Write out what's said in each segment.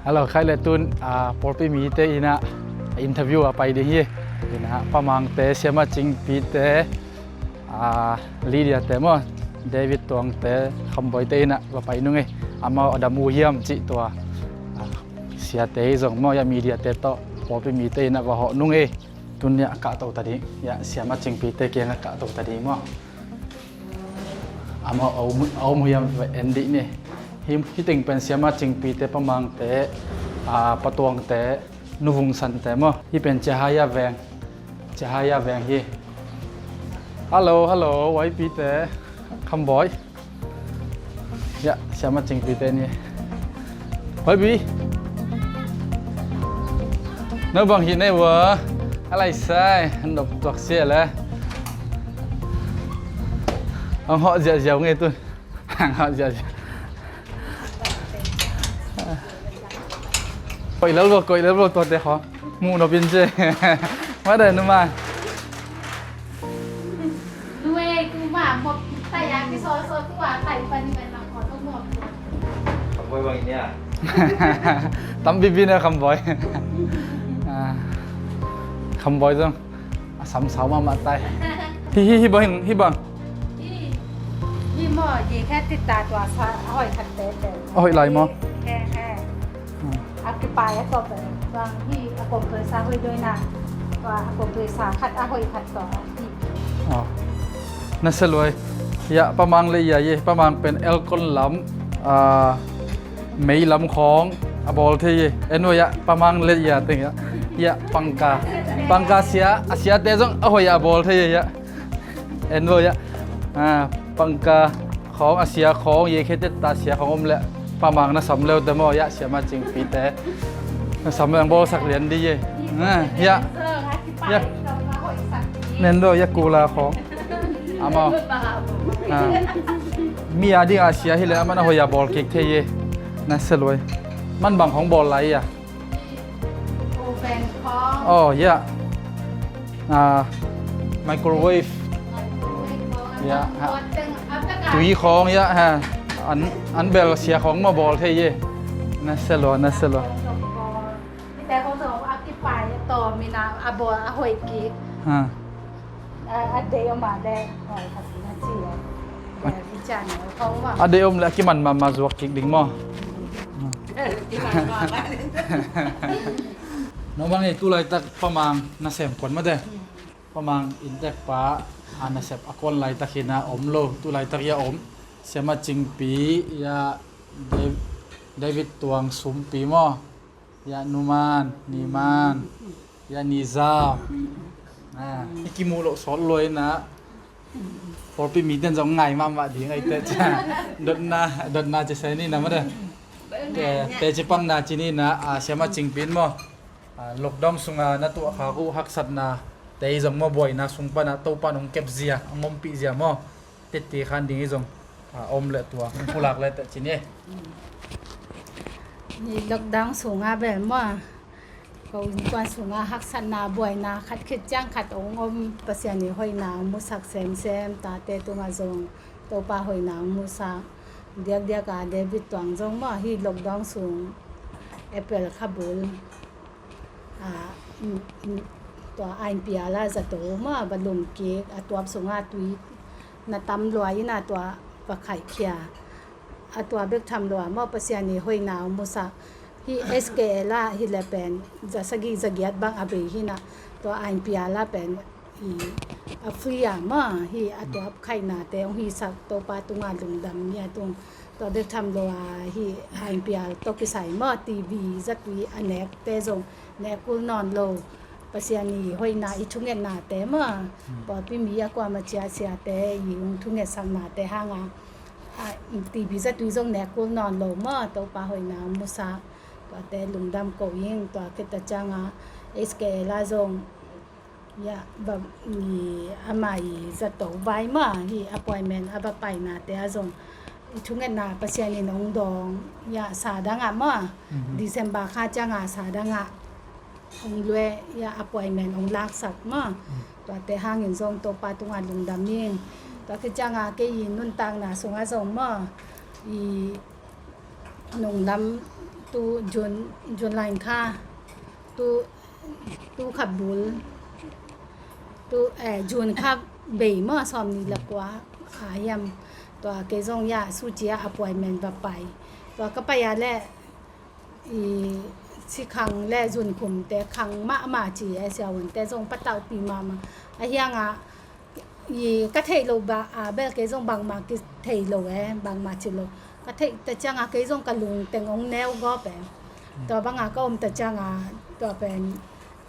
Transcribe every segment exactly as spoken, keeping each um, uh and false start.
Hello, khai le tun, ah, pawlpi mite in ah interview a pai ding hi. In ah, Pa Mangte, Siama Cingpite, ah, Lydia te maw, David Tuangte, Khamboi te in ah va pai nung ei. Amau a dam uh hiam cih tua, ah, siate zong maw, ya media te tawh pawlpi mite in ah va hawh nung ei. Tun ni a kahto ta ding, ya Siama Cingpite kiang a kahto ta ding maw. Amau a om, a om uh hiam va en dih ni. Hi, hi teng pen Siama Cingpite, Pa Mangte, ah, Pa Tuangte, Nu Vung Sante maw. Hi pen Ciahaya Veng, Ciahaya Veng hi. Hello, hello, Y P te, Khamboi. Ya, Siama Cingpite ni. Hoih bi. No bang hi nei wa. A lai sai, an dop tuak sia le. Ang hawh ziahziah ngei tun. Ang hawh ziahziah. Koih lel bo, koih lel bo tuate khaw. Muh nopin ci. Mah dai nu ma. Nuai, tu ma, mop tai a kiso so tu a tai pani mai ma khaw tu mop. Khamboi bang in a. Tam bibi na Khamboi. Ah. Khamboi zong. A sam sau mahmah tai. Hi, hi, hi bang, hi bang. Hi, hi maw, hi khe tit ta tua sa, a hoih khat tete. A hoih lai maw? Khe, khe. Hmm. A kipai a tua pen. Bang hi, a kong pesa hoih doi na. Tua a kong pesa khat a hoih khat tua. Hi. Oh. Na se luai. Ya, Pa Mang le ya, ye, Pa Mang pen Elkon lam. Ah, Mei lam khawng a bawl thei hi. En vo ya, Pa Mang le ya teng ya. Ya, pangka. Pangka sia, a siate zong a hoih a bawl thei hi ya. En vo ya. Ah, pangka khawng, a sia khawng, ye khe tet ta sia khawng om le. Pa Mang na sam leu te maw ya, Siama Cingpite. Na sam leu ang bawlsak lian di ye. Ah, ya. Ya. Nen vo ya, kula khawng. Amau. Ah. Mi a ding a sia hi le, aman a hoih a bawl kik thei hi. Na se luai. Man bang khawng bawl lai a? Oven khawng. Oh, ya. Ah, microwave. Microwave khawng. Ya, ha. Tui khawng, ya, ha. An, an bel sia khawng maw bawl thei hi. Na se lua, na se lua. Te khawng zong a kipai a tawm in a, a bawl a hoih kik. Ha. A, a dei om a le, hoih khat na ci a. A dei om le a kiman mahmah zuak kik ding maw? Kiman mahmah. No bang ei, tu laitak Pa Mang nasem kuan mah te. Pa Mang inntek pa a nasep a kuan laitak hi na om lo. Tu laitak hi a om. Siama Cingpi, ya Da-, David Tuang Sumpi maw? Ya Nu Man, Ni Man, ya Ni Zau. Ah, i kimuh loh sawt lua in ah, pawlpi miten zong ngai mahmah ding a i teh cia. Dotna, dotna ci se ni na mah de. Te, teci pangna ci ni na, ah, Siama Cingpi in maw. Ah, lockdown sunga na tuahkhak uh haksatna te zong maw, buaina sung pan ah Topa in hong kep zia, hong ompih zia maw. Tette khan ding hi zong, ah, om le tua hong pulak le teh ci ni. Ni lockdown sunga bel maw, ko innkuan sunga haksatna buaina khat khit ciang khat hong om, Pasian i hoihna hong musak semsem, tate tungah zong Topa hoihna hong musak. Diakdiak a David Tuang zong maw, hi lockdown sung April kha bul, ah, mm, mm, tua IMPL ah zato maw, va lum kik, a tuap sungah tui na tam lua in ah tua va khaihkhia. A tua bek tham lo a maw, Pasian i hoihna hong musak. Hi SKL ah hi le pen za sagih za giat bang a bei hi na, tua IMPL ah pen i, a free a maw, hi a tuap khaihnate hong hisak, Topa tungah lungdam ni a tung. Tua bek tham lo a hi IMPL tawh kisai maw, TV zatui a nekte zong nek kul nawn lo. Pasian i hoihna, i thungetnate maw, pawlpi mi a kuama cia siate i hong thungetsaknate hanga, a, TV zatui zong nek kul nawn lo maw, Topa hoihna hong musak. Tuate lungdam ko ing, tua khit a cianga SKL ah zong, ya, va, i, ama i zato vai maw, hi appointment a va painate ah zong i thungetna Pasian in hong dawng, ya, sa dangah maw, December kha cianga sa dangah hong lue, ya, appointment hong laksak maw. Tuate hangin zong Topa tungah lungdam ing. Tua khit cianga kei i nuntakna sungah zong maw, i nunglam Tu June, June lai kha, tu, tu kha bul, tu, eh, June kha bei maw, sawm nih le kua, a hiam, tua kei zong ya, su cia appointment va pai. Tua ka pai a le, i, si khang le zun khum te khang mahmah ci e, siavuan te zong patauhpi mahmah. A hiang a, i, ka theih lo ba, a, bel kei zong bangmah ki theih lo e, bangmah ci lo. Ka theih ta ciang a kei zong ka lung teng ong neu gawp e. Tua bang a ka om ta ciang a, tua pen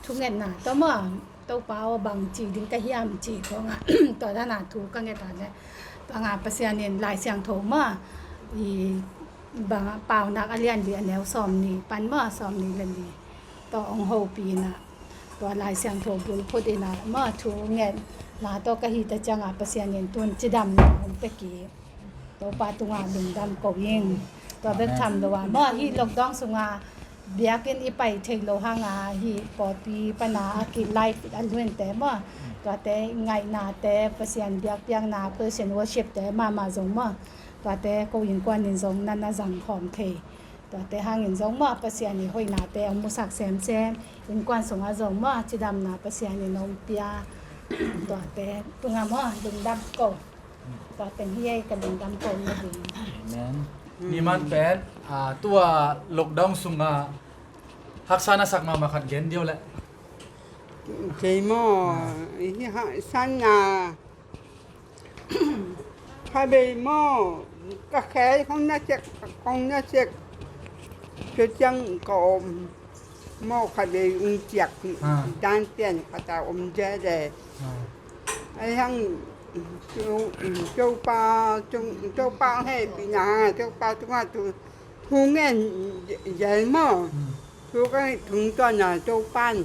thungetna, tua maw, Topa aw bang ci ding ka hiam ci khong a, tua dan a thu ka nget a le. Tua nga Pasian in Lai Siangtho maw, i, bang a, Paunak a lian li a neu sawm nih pan maw, sawm nih le li. Tua ong hopih na. Tua Lai Siangtho bulphuh in a maw thu ngetna tawh ka hih ta ciang a Pasian in tun cidamna ong pia kik. Topa tungah lungdam ko ing. Tua bek tham lo a maw hih lockdown sungah biakinn i pai thei lo hang a hih pawlpi pan a a ki live a luinte maw. Tuate ngaihnate Pasian biakpiakna praise and worship te mahmah zong maw. Tuate ko innkuan in zong na na zang khawm thei. Tuate hangin zong maw Pasian i hoihnate a musak semsem, innkuan sungah zong maw cidamna Pasian in hong pia. Tuate tungah maw lungdam ko. Tua teng hi ei ka lungdam ko na ding. Amen. Ni man pen, ah, tua lockdown sungah haksa na sak mahmah khat gen diau le. Kei maw, i hi haksa na Kha bei maw, ka khel khong na sek, khong na sek. Tua ciang ka om maw, kha bei ung ciak dan pian khat a om ze le. Ai hang Topa, Topa hehpihna, Topa tungah tu thu ngen zel maw. Thu ka ngen tung tuan a Topa'n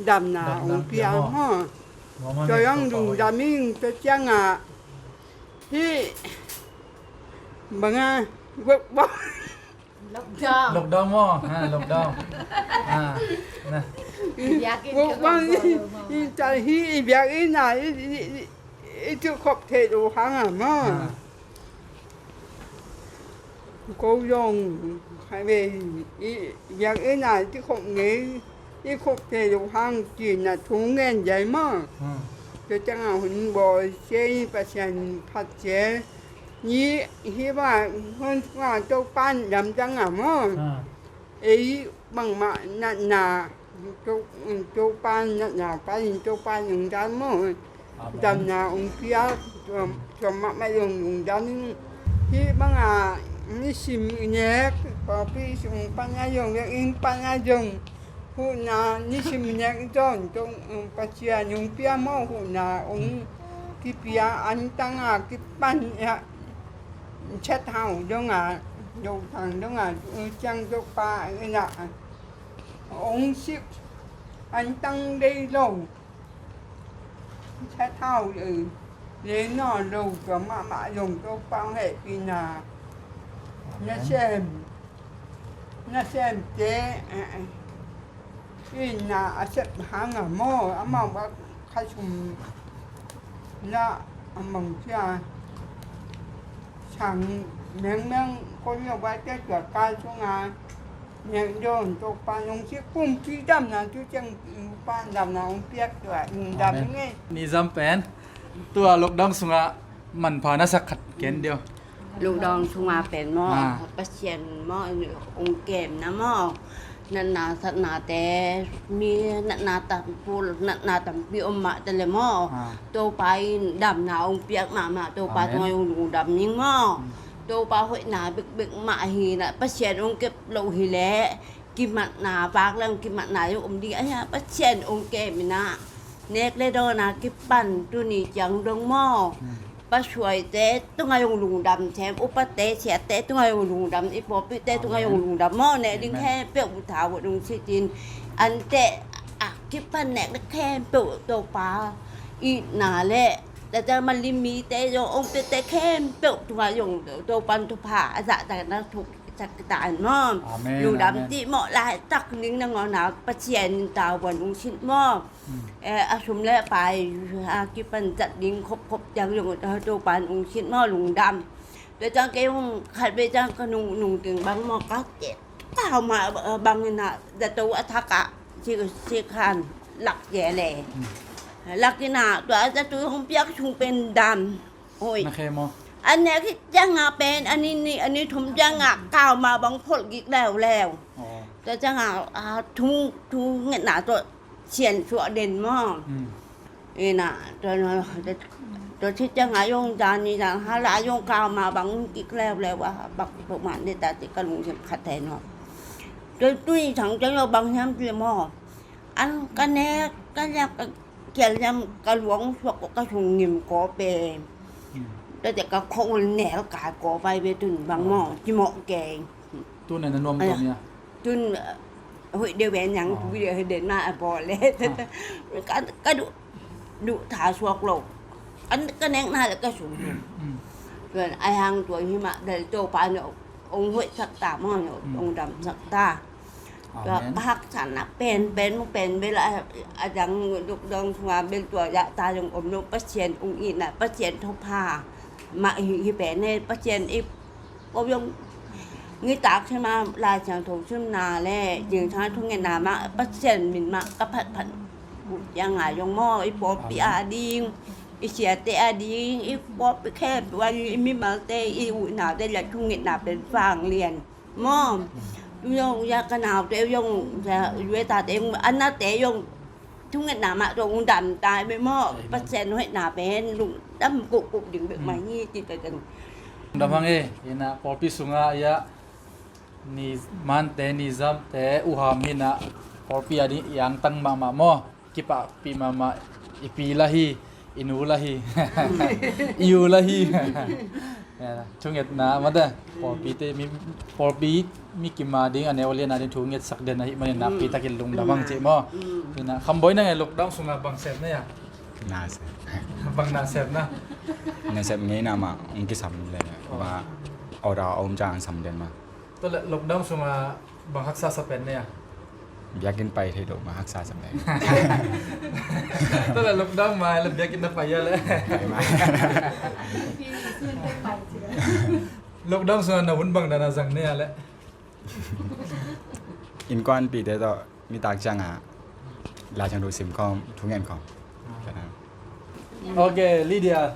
damna ong pia maw. Tua hang lungdam ing tua ciangah hih banga lockdown. Lockdown maw. Ha, lockdown. Ha, na. Lockdown. Hih biakinn a i tu khop thei lo hang a maw. Ko zong kha bei i biakinn a i khop ngei, i khop thei lo hang cih na thu ngen zai maw. Tua ciangah hun bawl sia i Pasian phat sia. Ni hi ba hun tungah Topa'n dam ciangah maw. Ei bangmah natna, Topa natna pan Topa lungdam maw. Damna ong pia, tua mahmah zong lungdam. Hih bangah nisim nek pawlpi sung pan a zong, biakinn pan a zong huhna nisim nek zong Pasian ong pia maw, huhna ong kipia, antang a kipan a, chet hau dong a, dotang dong a, ciang Topa in a ong sik, antang dei lo. Chet hau le, le naw lo, tua mahmah zong Topa hehpihna. Nasem, nasemte, eh, eh, itna a sep hang a maw, amau a khasum na a mang cia. Sang mengmeng ko lio ba te tua ka sunga. Neng don Topa nong sik pumpi damna tu ciang Topa damna ong piak tua ong dam nge. Ni zam pen tua lockdown sunga manpha na sak khat ken dio. Lockdown sunga pen maw, Pasian maw ong kem na maw. Natna satnate mi natna tampi, natna tampi om mah te le maw. Topa in damna ong piak mahmah, Topa tungah ong lungdam ning maw. Topa hoihna bekbek mah hi na, Pasian ong kep lo hi leh kimatna vak leng kimatna zong om ding a hia, Pasian ong kem in a nek le dawn a kipan tuni ciang dong maw. Pasuaite tungah zong lungdam sem, upate siate tungah zong lungdam, i pawlpite tungah zong lungdam maw, nek ding khempeuh bu tha bu nung sitin ante a kipan nek le khempeuh Topa itna le Tate mali mite zong ong piate khempeuh tungah zong Topan thupha a zahtakna thuk sak ta an maw. Lungdam cih maw, laitak ning nangawn a Pasian in tavuan ung sin maw. A sum le pai a kipan zat ding khopkhop ciang zong Topan ung sin maw, lungdam. Tua ciang kei hong khat vei ciang ka nung nung ding bang maw ka cih kau mah bang in ah, zato a thak ah, si, si khan lak cia le. Lak in ah, tua zato hong piak sung pen dam. Oi. Na khe maw? A nek khit ciangah pen, a ni nih, a ni thum ciangah kau mah bang pholh gik leuleu. Tua ciangah, a, thu, thu ngetna tawh sian suah den maw. Ina, tua, tua, tua ci ciangah zong zan ni zan hala zong kau mah bang gik leuleu a, bang peuhmah ni ta ci ka lungsim khat thei no. Tua tui sang ciang zong bang hiam ci maw. An ka nek, ka nek, ka kial hiam ka luang suak ka sung ngim kawp e. Tua te ka khong nel kai kawp ai ve tun bang maw, ci mawh kei. Tun a na nuam tuam ia? Tun, eh, hoih deuh ve niang, hoih deuh ve den mah a bawl le. Ka, ka duh, duh tha suak lo. An ka nekna le ka sung hi. Tuan ai hang tua hi mah dal Topa ne ong hoih sak ta maw ne ong dam sak ta. Tua ka haksatna pen pen mu pen bel a, a dang duk dong sunga bel tua zah ta zong om lo, Pasian ong itna, Pasian thupha mah hi, hi pen e, Pasian i Ko zong nitak sim a Lai Siangtho simna le zingsang thungetna mah Pasian min mah ka phatphat uh ciang a zong maw, i pawlpi a ding, i siate a ding, i pawlpi khempeuh a ding, i mimalte i uh nate le thungetna pen vanglian maw. Tu zong ya ka naute zong, ya U S A te zong, a nate zong thungetna mah tawh ong dam ta bek maw. Pasian hoihna pen lungdam kuhkuh ding bek mah hi ci ta teng. Lungdam hang e, ina pawlpi sungah ia ni mante ni zamte uham hina pawlpi a ding i angtang mahmah maw. Kipahpih mahmah, i pi lah hi, i nu lah hi, i u lah hi. Thungetna mate pawlpite mi, pawlpi mi kim a ding a neu a lian a ding thungetsak den ahih manin nakpi takin lungdam hang ci maw. Ina Khamboi nang e, lockdown sungah bang sep na ia? Na sep. Bang na sep na? Na sep ngeina mah ong kisam le ma order a om ciang sam den mah. Tua le lockdown sungah bang haksa sa pen na ia? Biakinn pai thei lo mah haksa sa pen. Tua le lockdown mah le biakinn na pai ia le. Lockdown sungah na hun bang dan a zang na ia le? Innkuanpihte tawh nitak ciangah Lai Siangtho sim khawm, thungen khawm. Ok, Lydia.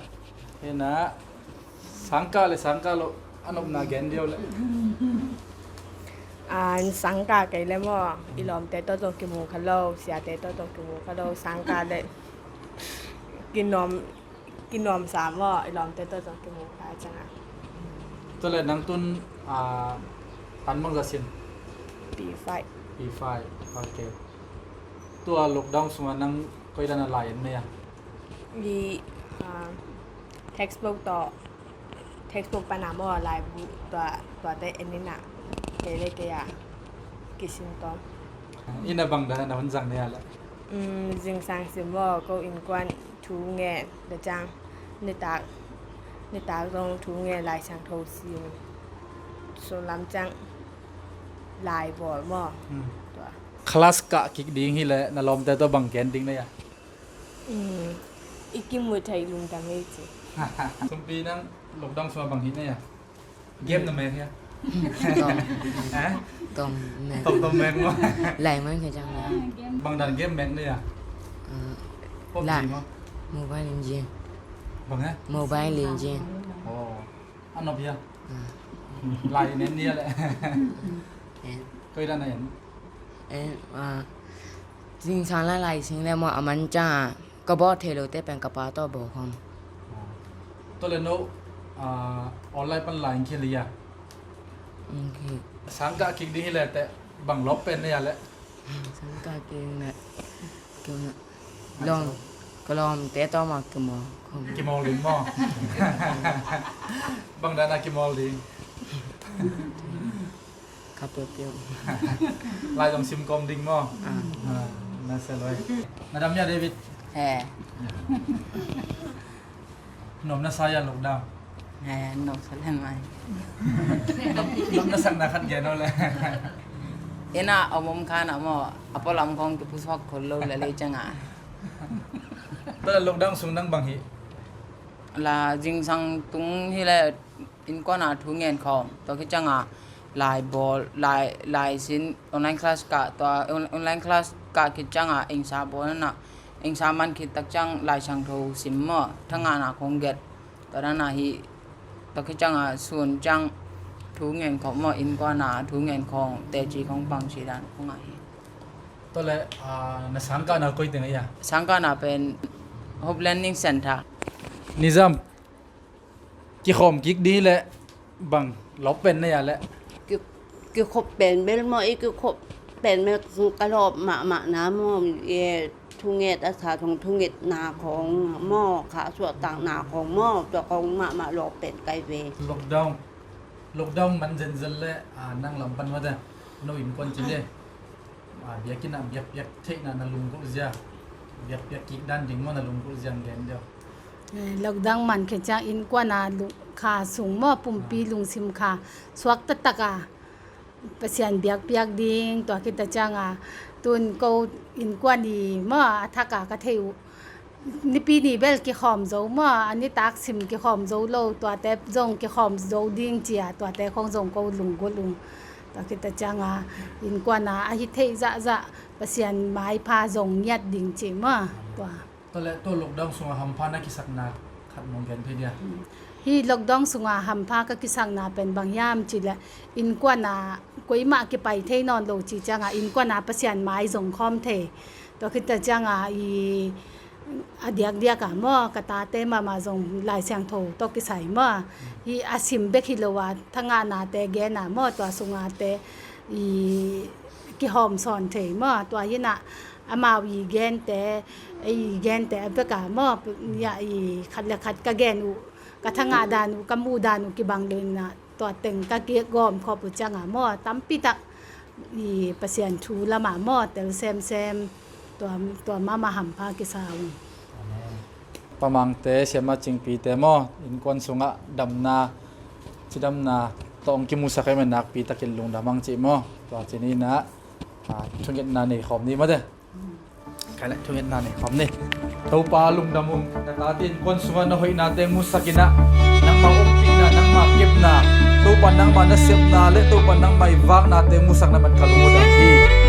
Ina sangkah le sangkah lo a nopna gen deuh le. An sangkah kei le maw, i lawmte tawh zong kimu kha lo, siate tawh zong kimu kha lo, sangkah le kinuam, kinuamsa maw, i lawmte tawh zong kimu kha ciangah. Tua le nang tun, ah, tan bangzah sin? P five. P five, ok. Tua lockdown sungah nang koidan a lai en mei a? I, ah, textbook tawh, textbook pana maw laibu tua, tuate en ina kei le kei a kisin tawm. Ina bang dan a na hun zang mei a le? Um, zingsang sim maw, ko innkuan thu ngen le ciang nitak, nitak zong thu ngen Lai Siangtho sim, sung lam ciang lai bawl maw. Tua. Class kah kik ding hi le na lawmte tawh bang gen ding na ia? Um, i kimu thei lungdam ei ci. Sumpi nang lockdown sungah bang hi na ia? Game na mek hia? Tom. Ha? Tom mek. Tom tom mek maw? Lai man khe ciang na. Bang dan game mek na ia? Uh, PUBG maw? Mobile Legend. Bang ha? Mobile Legend. Oh. A nop hia? Lai nen nia le. Koidan a en? En, ah, zingsang lai lai sing le maw a man ciang a ka bawl thei lote pen ka pa tawh bawl khawm. Tua le no, ah, online pan lai in khil hia? Sangkah kik ding hi le teh bang lawp pen na ia le? Sangkah kik na. Lawm, ka lawmte tawh mah kimawl. Kimawl ding maw? Bang dan a kimawl ding? Ka piupiu. Lai zong sim kawm ding maw? Ah. Ah, na sia loi. Na dam ia, David? He. Nuam na sa ia lockdown? He, nuam sa len mai. Nuam na sakna khat gen o le. Ina a om om khan a maw, a pualam khong kipusuak khol lo le lei ciang a. Tua le lockdown sung nang bang hi? La zingsang tung hi le innkuan a thu ngen khawm. Tua khit ciang a lai bawl, lai, lai sin online class kah, tua on-, online class kah khit ciangah engsa bawl na, engsa man khit tak ciang Lai Siangtho sim maw, thangahna khong gelh. Tua dan a hi, tua khit ciangah sun ciang thu ngen khawng maw, innkuan a thu ngen khawng teci khong pang ci dan khong a hi. Tua leh, ah, na sangkahna koi teng a hi a? Sangkahna pen Hope Learning Center. Nizam, kikhawm kik ding leh bang lawp pen na hi a leh? Ki, kikhop pen bel maw, i kikhop pen bel ka lawp mahmah na maw, e, thunget a sa thong thungetna khawng maw, kha suahtakna khawng maw, tua khawng mahmah lawp pen kai ve. Lockdown, lockdown man zenzen leh, ah, nang lam pan mate, no innkuan ci le. Ah, biakinn ah biakpiak theihna na lunggulh zia, biakpiak kik dan ding maw na lunggulh zia gen deuh. Eh, lockdown man khit ciang innkuan a lung, kha sung maw, pumpi lungsim kha suak taktak a Pasian biakpiak ding, tua khit a ciang a tun ko innkuan i maw, a thak a ka thei uh. Nipi ni bel kikhawm zo maw, a nitak sim kikhawm zo lo, tuate zong kikhawm zo ding ci a, tuate khong zong ko lunggulh ung. Tua khit a ciang a, innkuan a, a hi theih zahzah, Pasian maipha zong ngiat ding ci maw, tua. Tua leh tua lockdown sungah hampha na kisakna khat mong gen thei dia? Hi lockdown sungah hampha ka kisakna pen bang hiam ci leh, innkuan a, koimah kipai thei nawn lo ci ciang a, innkuan a Pasian mai zong khawm thei. Tua khit a ciang a, i, a diakdiak a maw, ka tate mahmah zong Lai Siangtho tawh kisai maw. Hi a sim bek hi lo a, thangahnate gen a maw, tua sung a te, i, kihawm sawn thei maw. Tua hi na, amau i gente, i gente a bek a maw, ya i khat le khat ka gen uh, ka thangah dan uh, ka muh dan uh kibang lo in a, tua teng ka kigawmkhop uh ciang a maw, tampi tak i Pasian thu lam a maw, tel semsem, tua, tua mahmah hampha kisa ung. Amen. Pa Mangte, Siama Cingpite maw, innkuan sungah damna, cidamna tawh hong kimusak ahih manin nakpi takin lungdam hang ci maw. Tua ci ni in a, ah, thungetna nei khawm ni maw te. Khai le thungetna nei khawm ni. Topa lungdam ung, na tate innkuan sungah na hoihnate musak in a, nangma ompihna, nangma kepna, Topa nangma nasepna le Topa nangma i vaknate musak na man ka lungdam hi.